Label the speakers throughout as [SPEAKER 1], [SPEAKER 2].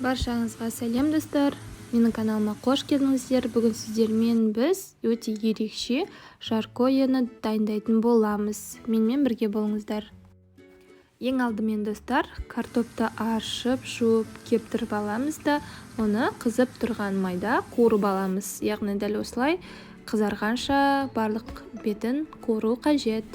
[SPEAKER 1] Баршаңызға сәлем, достар! Менің каналыма қош келдіңіздер. Бүгін сіздермен біз өте ерекше жаркоені дайындайтын боламыз. Менімен бірге болыңыздар. Ең алдымен, достар, картопты аршып, жуып, кептіріп аламыз да, оны қызып тұрған майда қуырып аламыз. Яғни дәл осылай қызарғанша барлық бетін қуыру қажет.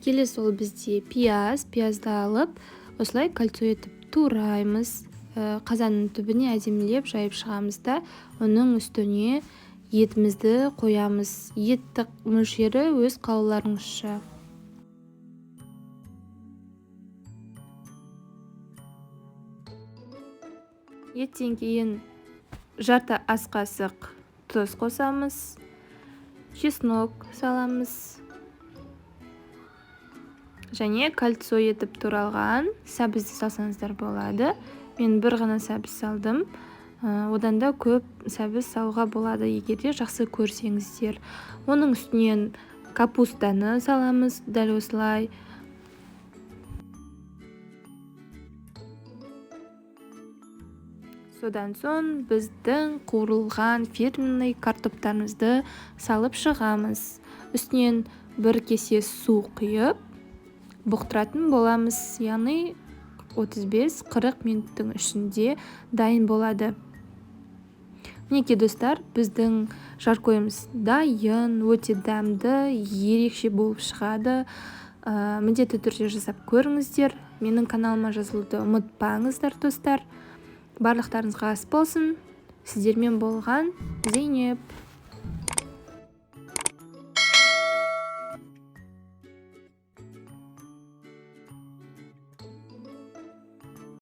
[SPEAKER 1] Келесі ол бізде пияз. Пиязды алып, осылай кольцо етіп тураймыз. Қазанның түбіне әдемілеп жайып шығамыз да, оның үстіне етімізді қоямыз. Етті мөлшері өз қалауларыңызша. Еттен кейін жарты ас қасық тұз қосамыз, чеснок саламыз және кольцо етіп туралған сәбізді салсаңыздар болады. Мен бір ғана сәбіз салдым. Одан да көп сәбіз салуға болады, егер де жақсы көрсеңіздер. Оның үстінен капустаны саламыз дәл осылай. Содан соң біздің қуырылған фирменный картоптарымызды салып шығамыз. Үстінен бір кесе су құйып, бұқтыратын боламыз, яғни 35-40 минуттың ішінде дайын болады. Мінекей, достар, біздің жаркойымыз дайын, өте дәмді, ерекше болып шығады. Міндетті түрде жасап көріңіздер. Менің каналыма жазылуды ұмытпаңыздар, достар. Барлықтарыңызға ас болсын. Сіздермен болған Зейнеп.